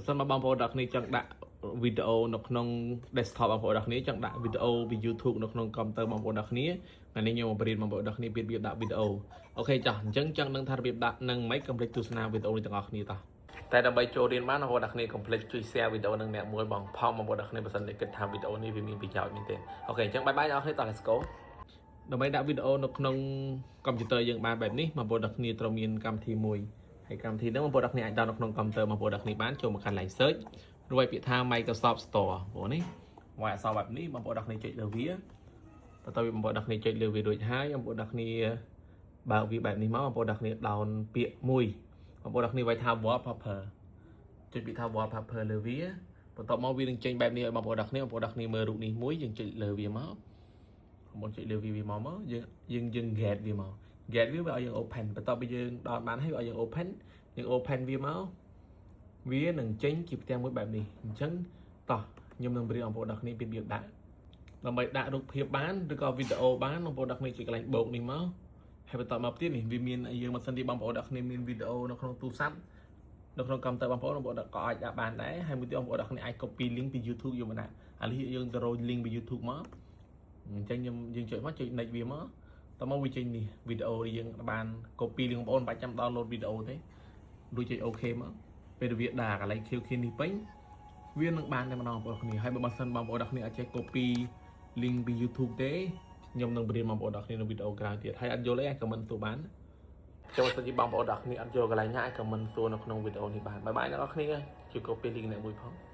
បើសិនមកបងប្អូនទាំងគ្នាចង់ដាក់វីដេអូនៅក្នុង desktop បងប្អូនទាំងគ្នាចង់ដាក់វីដេអូពី YouTube នៅក្នុងកុំព្យូទ័របងប្អូនទាំងគ្នាថ្ងៃនេះខ្ញុំមកបរៀនបងប្អូនទាំងគ្នាពីរបៀបដាក់វីដេអូOK ចាស់អញ្ចឹងចង់ដឹងថារបៀបដាក់នឹងមិនកុំភ្លេចទស្សនាវីដេអូនេះទាំងអស់គ្នាតោះតែដើម្បីចូលរៀនបានបងប្អូនទាំងគ្នាកុំភ្លេចជួយ share វីដេអូនឹងអ្នកមួយបងផងបងប្អូនទាំងគ្នាបើសិនជាគិតថាវីដេអូនេះវាមានប្រយោជន៍មែនទែន OK អញ្ចឹង bye bye អ្នកនរគ្នាតោះ let's go. ដើម្បីដាក់វីដេអូនៅក្នុងកុំព្យូទ័រយើងបានបែបនេះបងប្អូនទាំងគ្នាត្រូវមានកម្មវិធីមួយហើយកម្មវិធីហ្នឹងបងប្អូនទាំងគ្នាអាច download នៅក្នុងកុំព្យូទ័របងប្អូនទាំងគ្នាបានចូលមកកាន់ line search រួចវាយពាក្យថា Microsoft Store បងប្អូននេះវាយអក្សរបែបនេះបងប្អូនទាំងគ្នាចុចលើវាបន្ទាប់ពីបងប្អូនទាំងគ្នាចុចលើវារួចហើយបងប្អូនទាំងគ្នាបើកវាបែបនេះមកបងប្អូនទាំងគ្នា down ពាក្យមួយបងប្អូនទាំងគ្នាវាយថា wallpaper ចុចពាក្យថា wallpaper លើវាបន្ទាប់មកវានឹងចេញបែបនេះឲ្យបងប្អូនទាំងគ្នាបងប្អូនទាំងគ្នាមើលរូបនេះមួយយើងចុចលើវាមកបងប្អូនចុចលើវាវាមកមកយើងយើងយើង get វាមក get វាវាឲ្យយើង open បន្ទាប់ពីយើង down បានហើយវាឲ្យយើង open យើង open វាមកវានឹងចេញជាផ្ទាំងមួយបែបនេះអញ្ចឹងតោះខ្ញុំនឹងបរៀនបងប្អូនទាំងគ្នាពីរបៀបដាក់ដើម្បីដាក់រូបភាពបានឬក៏វីដេអូបានបងប្អូនទាំងគ្នាចុចកន្លែងបូកនេះមកហើយបន្តមកទៀតនេះវាមានយើងមិនសិនទីបងប្អូនទាំងគ្នាមានវីដេអូនៅក្នុងទូរស័ព្ទនៅក្នុងកុំព្យូទ័របងប្អូនបងប្អូនក៏អាចដាក់បានដែរហើយមួយទៀតបងប្អូនទាំងគ្នាអាច copy link ពី YouTube យកមកដាក់អានេះយើងទៅរក link ពី YouTube មកអញ្ចឹងខ្ញុំយើងចុចមកចុច next វាមកតមកវាចេញនេះវីដេអូដែលយើងបាន copy link បងប្អូនមិនបាច់ចាំ download វីដេអូទេរួចចុច OK មកពេលវាដាក់កន្លែង QQ នេះពេញវានឹងបានតែម្ដងបងប្អូនគ្នាហើយបើបើសិនបងប្អូនទាំងគ្នាអត់ចេះ copy link ពី YouTube ទេខ្ញុំនឹងបរៀនបងប្អូនទាំងគ្នានៅវីដេអូក្រោយទៀតហើយអត់យល់អីអាច comment សួរបានចូលសិនជាបងប្អូនទាំងគ្នាអត់យល់កន្លែងណាអាច comment សួរនៅក្នុងវីដេអូនេះបាន bye bye អ្នកនរគ្នាជួយ copy link អ្នកមួយផង។